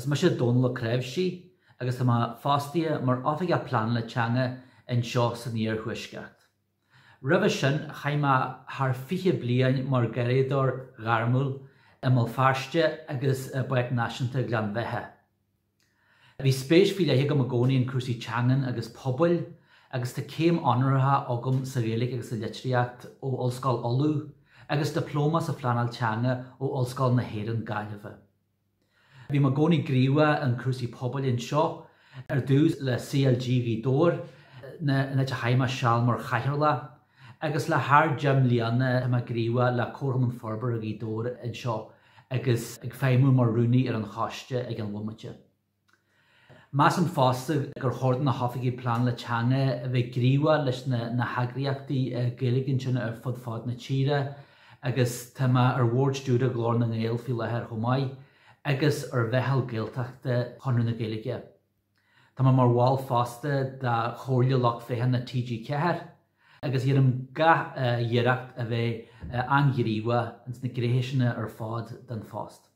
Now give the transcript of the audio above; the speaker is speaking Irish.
Is mise Dónall Ó Creabhsí agus tá mé fostaithe mar Oifigeach Pleanála Teanga anseo san Iarthuaisceart. Roimhe sin, chaith mé thar 20 bliain mar gharraíodóir gairmiúil i mBéal Feirste agus i bPáirc Náisiúnta Ghleann Bheatha. Bhí spéis faoi leith agam i gcónaí in cúrsaí teangan agus pobail agus tá céim onóracha agam sa Ghaeilge agus sa Litríocht ó Ollscoil Uladh agus Dioplóma sa Phleanáil Teanga ó Ollscoil na hÉireann Gaillimhe. Bhí mé i gcónaí gníomhach in cúrsaí pobail anseo, ar dtús le CLG Ghaoth Dobhair, in áit a chaith mé seal mar chathaoirleach, agus le thar 10 mbliana tá mé gníomhach le Comharchumann Forbartha Ghaoth Dobhair anseo agus ag feidhmiú mar rúnaí ar an choiste ag an bhomaite. Measaim fosta gur chóir do na hoifigigh pleanála teanga a bheith gníomhach leis na heagraíochtaí Gaeilge ansin ar fud fad na tíre agus tá mé ar Bhord Stiúrtha Ghlór na nGael faoi láthair chomh maith agus ar Mheitheal Gaeltachta Chonradh na Gaeilge. Tá mé mar bhall fosta de Chomhairle Lucht Féachana TG4 agus déanaim gach iarracht a bheith an-ghníomhach ins na gnéithe sin ar fad den phost.